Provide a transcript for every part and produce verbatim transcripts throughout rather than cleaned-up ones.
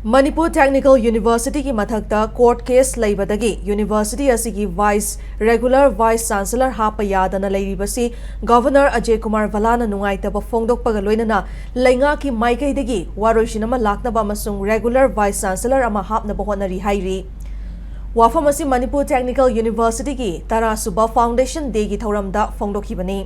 Manipur technical ꯌꯨꯅꯤꯚꯔꯁꯤꯇꯤꯒꯤ ꯃꯊꯛꯇ court case ꯂꯩꯕꯗꯒꯤ ꯌꯨꯅꯤꯚꯔꯁꯤꯇꯤ ꯑꯁꯤꯒꯤ ꯚꯥꯏꯁ, ꯔꯦꯒꯨꯂꯔ ꯚꯥꯏꯁ ꯆꯥꯟꯁꯦꯂꯔ ꯍꯥꯞꯄ ꯌꯥꯗꯅ ꯂꯩꯔꯤꯕꯁꯤ ꯒꯚꯔꯅꯔ ꯑꯖꯦ ꯀꯨꯃꯥꯔ ꯚꯂꯥꯅ ꯅꯨꯡꯉꯥꯏꯇꯕ ꯐꯣꯡꯗꯣꯛꯄꯒ ꯂꯣꯏꯅꯅ ꯂꯩꯉꯥꯛꯀꯤ ꯃꯥꯏꯀꯩꯗꯒꯤ ꯋꯥꯔꯣꯏꯁꯤꯟ ꯑꯃ ꯂꯥꯛꯅꯕ ꯑꯃꯁꯨꯡ ꯔꯦꯒꯨꯂꯔ ꯚꯥꯏꯁ ꯆꯥꯟꯁꯦꯂꯔ ꯑꯃ ꯍꯥꯞꯅꯕ ꯍꯣꯠꯅꯔꯤ ꯍꯥꯏꯔꯤ꯫ ꯋꯥꯐꯝ ꯑꯁꯤ ꯃꯅꯤꯄꯨꯔ ꯇꯦꯛꯅꯤꯀꯦꯜ ꯌꯨꯅꯤꯚꯔꯁꯤꯇꯤꯒꯤ ꯇꯔꯥꯁꯨꯕ ꯐꯥꯎꯟꯗꯦꯁꯟ ꯗꯦꯒꯤ ꯊꯧꯔꯝꯗ ꯐꯣꯡꯗꯣꯛꯈꯤꯕꯅꯤ꯫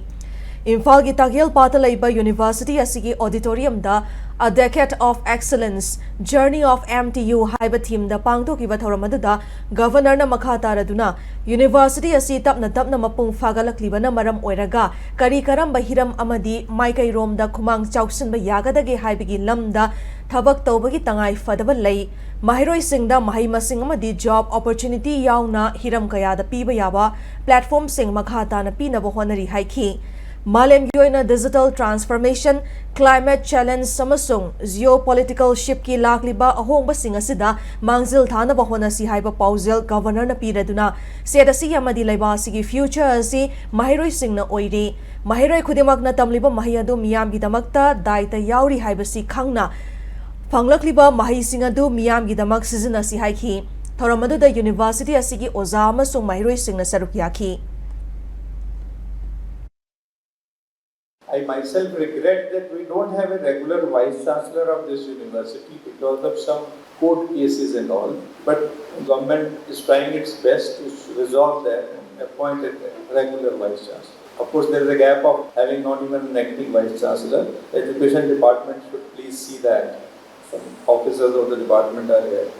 ꯏꯝꯐꯥꯜꯒꯤ ꯇꯥꯒꯦꯜ ꯄꯥꯠꯇ ꯂꯩꯕ ꯌꯨꯅꯤꯚꯔꯁꯤꯇꯤ ꯑꯁꯤꯒꯤ ꯑꯣꯗꯤꯇꯣꯔꯤꯌꯝꯗ A Decade of Excellence, Journey of M T U ꯍꯥꯏꯕ ꯊꯤꯝꯗ ꯄꯥꯡꯊꯣꯛꯈꯤꯕ ꯊꯧꯔꯝ ꯑꯗꯨꯗ ꯒꯚꯔꯅꯔꯅ ꯃꯈꯥ ꯇꯥꯔꯗꯨꯅ ꯌꯨꯅꯤꯚꯔꯁꯤꯇꯤ ꯑꯁꯤ ꯇꯞꯅ ꯇꯞꯅ ꯃꯄꯨꯡ ꯐꯥꯒꯠꯂꯛꯂꯤꯕꯅ ꯃꯔꯝ ꯑꯣꯏꯔꯒ ꯀꯔꯤ ꯀꯔꯝꯕ ꯍꯤꯔꯝ ꯑꯃꯗꯤ ꯃꯥꯏꯀꯩꯔꯣꯝꯗ ꯈꯨꯃꯥꯡ ꯆꯥꯎꯁꯤꯟꯕ ꯌꯥꯒꯗꯒꯦ ꯍꯥꯏꯕꯒꯤ ꯂꯝꯗ ꯊꯕꯛ ꯇꯧꯕꯒꯤ ꯇꯉꯥꯏ ꯐꯗꯕ ꯂꯩ꯫ ꯃꯍꯩꯔꯣꯏꯁꯤꯡꯗ ꯃꯍꯩ ꯃꯁꯤꯡ ꯑꯃꯗꯤ ꯖꯣꯕ ꯑꯣꯄꯣꯔꯆꯨꯅꯤꯇꯤ ꯌꯥꯎꯅ ꯍꯤꯔꯝ ꯀꯌꯥꯗ ꯄꯤꯕ ꯌꯥꯕ ꯄ꯭ꯂꯦꯠꯐꯣꯝꯁꯤꯡ ꯃꯈꯥ ꯇꯥꯅ ꯄꯤꯅꯕ ꯍꯣꯠꯅꯔꯤ ꯍꯥꯏꯈꯤ꯫ ꯃꯥꯂꯦꯝꯒꯤ ꯑꯣꯏꯅ ꯗꯤꯖꯤꯇꯦꯜ ꯇ꯭ꯔꯥꯟꯁꯐꯣꯔꯃꯦꯁꯟ, ꯀ꯭ꯂꯥꯏꯃꯦꯠ ꯆꯦꯂꯦꯟꯖ ꯑꯃꯁꯨꯡ ꯖꯤꯑꯣ ꯄꯣꯂꯤꯇꯤꯀꯦꯜ ꯁꯤꯞꯀꯤ ꯂꯥꯛꯂꯤꯕ ꯑꯍꯣꯡꯕꯁꯤꯡ ꯑꯁꯤꯗ ꯃꯥꯡꯖꯤꯜ ꯊꯥꯅꯕ ꯍꯣꯠꯅꯁꯤ ꯍꯥꯏꯕ ꯄꯥꯎꯖꯦꯜ ꯒꯚꯔꯅꯔꯅ ꯄꯤꯔꯗꯨꯅ ꯁ꯭ꯇꯦꯠ ꯑꯁꯤꯒꯤ ꯑꯃꯗꯤ ꯂꯩꯕꯥꯛ ꯑꯁꯤꯒꯤ ꯐ꯭ꯌꯨꯆꯔ ꯑꯁꯤ ꯃꯍꯩꯔꯣꯏꯁꯤꯡꯅ ꯑꯣꯏꯔꯤ꯫ ꯃꯍꯩꯔꯣꯏ ꯈꯨꯗꯤꯡꯃꯛꯅ ꯇꯝꯂꯤꯕ ꯃꯍꯩ ꯑꯗꯨ ꯃꯤꯌꯥꯝꯒꯤꯗꯃꯛꯇ ꯗꯥꯏꯇ ꯌꯥꯎꯔꯤ ꯍꯥꯏꯕꯁꯤ ꯈꯪꯅ ꯐꯪꯂꯛꯂꯤꯕ ꯃꯍꯩꯁꯤꯡ ꯑꯗꯨ ꯃꯤꯌꯥꯝꯒꯤꯗꯃꯛ ꯁꯤꯖꯤꯟꯅꯁꯤ ꯍꯥꯏꯈꯤ꯫ ꯊꯧꯔꯝ ꯑꯗꯨꯗ ꯌꯨꯅꯤꯚꯔꯁꯤꯇꯤ ꯑꯁꯤꯒꯤ ꯑꯣꯖꯥ ꯑꯃꯁꯨꯡ ꯃꯍꯩꯔꯣꯏꯁꯤꯡꯅ ꯁꯔꯨꯛ ꯌꯥꯈꯤ꯫ I myself regret that we don't have a regular vice chancellor of this university because of some court cases and all. But government is trying its best to resolve that and appoint a regular vice chancellor. Of course, there is a gap of having not even an acting vice chancellor. The education department should please see that. Some officers of the department are here.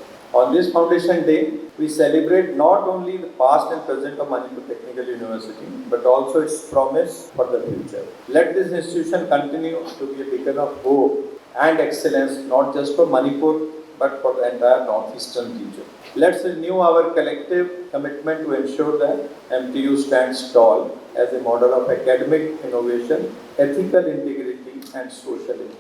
On this foundation day, we celebrate not only the past and present of Manipur Technical University, but also its promise for the future. Let this institution continue to be a beacon of hope and excellence, not just for Manipur, but for the entire Northeastern region. Let's renew our collective commitment to ensure that M T U stands tall as a model of academic innovation, ethical integrity, and social impact.